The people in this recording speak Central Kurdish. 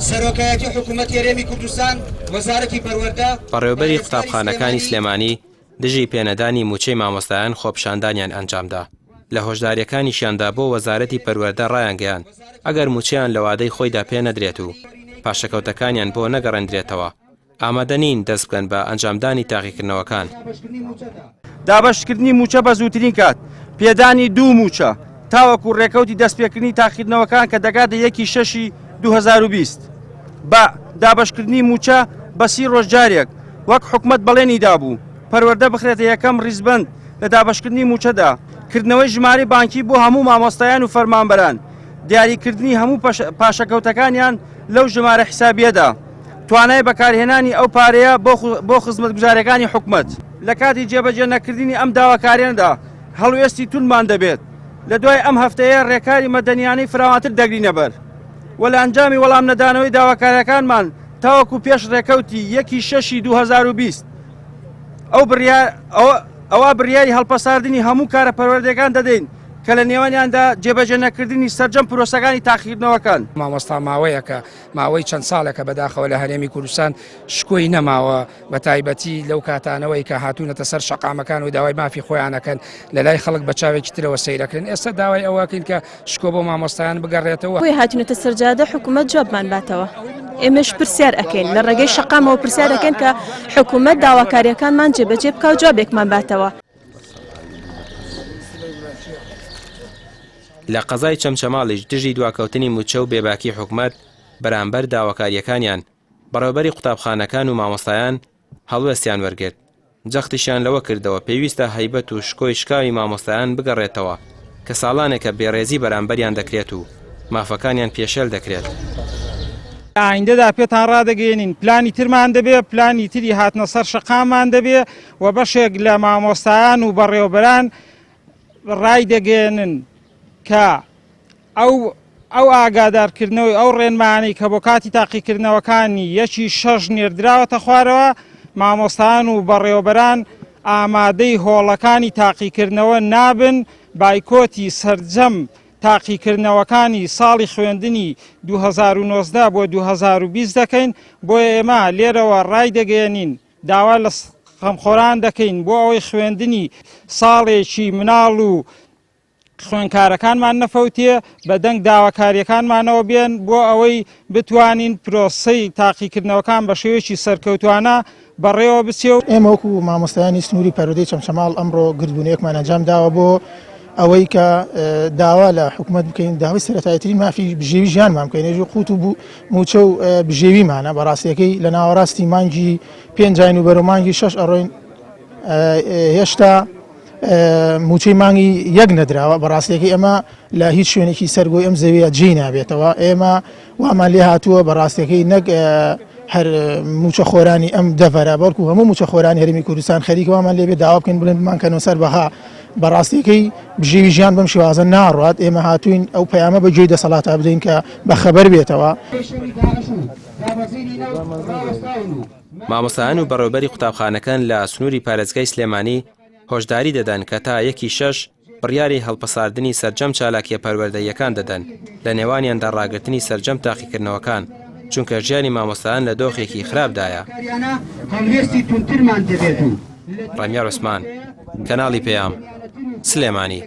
سەرۆکایەتی حکوومەتی هەرێمی کوردستان، وەزارەتی پەروەردە، بەڕێوەبەری پارێزگاری قوتابخانەکانی سلێمانی. سلێمانی دژی پێنەدانی مووچەی مامۆستایان خۆپیشاندانیان ئەنجامدا، لە هۆشدارییەکانیشیاندا بۆ وەزارەتی پەروەردە ڕایانگەیاند، ئەگەر مووچەیان لە وادەی خۆیدا پێنەدرێت و پاشەکەوتەکانیان بۆ نەگەڕێندرێتەوە، ئامادە نین دەست بکەن بە ئەنجامدانی تاقیکردنەوەکان. دابەشکردنی مووچە بە زووترین کات، پێدانی دوو مووچە تاوەکو رێکەوتی دەستپێکردنی تاقیکردنەوەکان کە دەگاتە یەکی شەشی 2020. بە دابەشکردنی مووچە بە سی رۆژ جارێک وەک حکومەت بەڵێنی دابوو، پەروەردە بخرێتە یەکەم ریزبەند لە دابەشکردنی مووچەدا، کردنەوەی ژمارەی بانکی بۆ هەموو مامۆستایان و فەرمانبەران، دیاریکردنی هەموو پاشەکەوتەکانیان لەو ژمارە حیسابییەدا. توانای بەکارهێنانی ئەو پارەیە بۆ خزمەتگوزارییەکانی حکومەت. لە کاتی جێبەجێ نەکردنی ئەم داواکارییانەدا هەڵوێستی توندمان دەبێت. لە دوای ئەم هەفتەیە رێکاری مەدەنیانەی فراوانتر دەگرینەبەر و لە ئەنجامی وەڵام نەدانەوەی داواکارییەکانمان تاوەکو پێش رێکەوتی یەکی شەشی 2020 ئەو بڕیار ئەوا بڕیاری هەڵپەساردنی هەموو کارە پەروەردەیەکان دەدەین کە لە نێوانیاندا جێبەجێ نەکردنی سەرجەم پرۆسەکانی تاقیکردنەوەکان. مامۆستا ماوەیەکە ماوەی چەند ساڵێکە بەداخەوە لە هەرێمی کوردستان شکۆی نەماوە بە تایبەتی لەو کاتانەوەی کە هاتوونەتە سەر شەقامەکان و داوای مافی خۆیانەکەن لە لای خەڵک بە چاوێکی ترەوە سەیرەکرن ئێستا داوای ئەوەکەین کە شکۆ بۆ مامۆستایان بگەڕێتەوە. بۆیە هاتوینەتە سەرجادە حکومەت جوابمان باتەوە ئێمەش پرسیار ئەکەین لە ڕێگەی شەقامەوە پرسیار ئەکەین کە حکومەت داواکاریەکانمان جێبەجێ بکا و جوابێکمان باتەوە. لە قەزای چەمچەماڵیش دژی دواکەوتنی مووچە و بێباکی حکومەت بەرامبەر داواکارییەکانیان، بەڕێوەبەری قوتابخانەکان و مامۆستایان هەڵوێستیان وەرگرت، جەختیشیان لەوە کردەوە پێویستە هەیبەت و شکۆی شکاوی مامۆستایان بگەڕێتەوە کە ساڵانێکە بێڕێزی بەرامبەریان دەکرێت و مافەکانیان پێشێل دەکرێت. لە ئایندەدا پێتان ڕادەگەیەنین پلانی ترمان دەبێت، پلانی تری هاتنە سەر شەقاممان دەبێت و بەشێک لە مامۆستایان و بەڕێوەبەران ڕایدەگەیەنن کە ئەو ئەو ئاگادارکردنەوەی ئەو ڕێنمایانەی کە بۆ کاتی تاقیکردنەوەکانی یەکی شەش نێردراوەتە خوارەوە، مامۆستایان و بەڕێوەبەران ئامادەی هۆڵەکانی تاقیکردنەوە نابن، بایکۆتی سەرجەم تاقیکردنەوەکانی ساڵی خوێندنی 2019 بۆ 2020 دەکەین، بۆیە ئێمە لێرەوە ڕایدەگەیەنین داوا لە خەمخۆران دەکەین بۆ ئەوەی خوێندنی ساڵێکی مناڵ و خوێندکارەکانمان نەفەوتێ، بە دەنگ داواکارییەکانمانەوە بێن بۆ ئەوەی بتوانین پرۆسەی تاقیکردنەوەکان بە شێوەیەکی سەرکەوتوانە بەڕێوە بچێ. ئێمە وەکو مامۆستایانی سنووری پەروەردەی چەمچەماڵ ئەمڕۆ گردبوونەوەیەکمان ئەنجام داوە بۆ ئەوەی کە داوا لە حکومەت بکەین داوای سەرەتاییترین مافی بژێوی ژیانمان بکەین ئەویش قوت و مووچە و بژێویمانە بەڕاستیەکەی لە ناوەڕاستی مانگی پێنجاین و بەرەو مانگی شەش ئەڕۆین هێشتا مووچەی مانگی یەک نەدراوە، بەڕاستیەکەی ئێمە لە هیچ شوێنێکی سەر گۆی ئەم زەویە جێی نابێتەوە، ئێمە وامان لێ هاتووە بەڕاستیەکەی نەک هەر مووچەخۆرانی ئەم دەڤەرە بەڵکو هەموو مووچەخۆرانی هەرێمی کوردستان خەریکە وامان لێ بێت داوا بکەین بڵێن بمانکەنەوە سەر بەها بەڕاستیەکەی بژێوی ژیان بەم شێوازە ناڕوات، ئێمە هاتووین ئەو پەیامە بە گوێی دەسەڵاتا بدەین کە بەخەبەر بێتەوە. مامۆستایان و بەڕێوەبەری قوتابخانەکان لە سنووری پارێزگای سلێمانی هۆشداری دەدەن کە تا یەکی شەش بڕیاری هەڵپەساردنی سەرجەم چالاکییە پەروەردەییەکان دەدەن، لە نێوانیاندا ڕاگرتنی سەرجەم تاقیکردنەوەکان، چونکە ژیانی مامۆستایان لە دۆخێکی خراپدایە. ڕامیار عوسمان، کەناڵی پەیام، سلێمانی.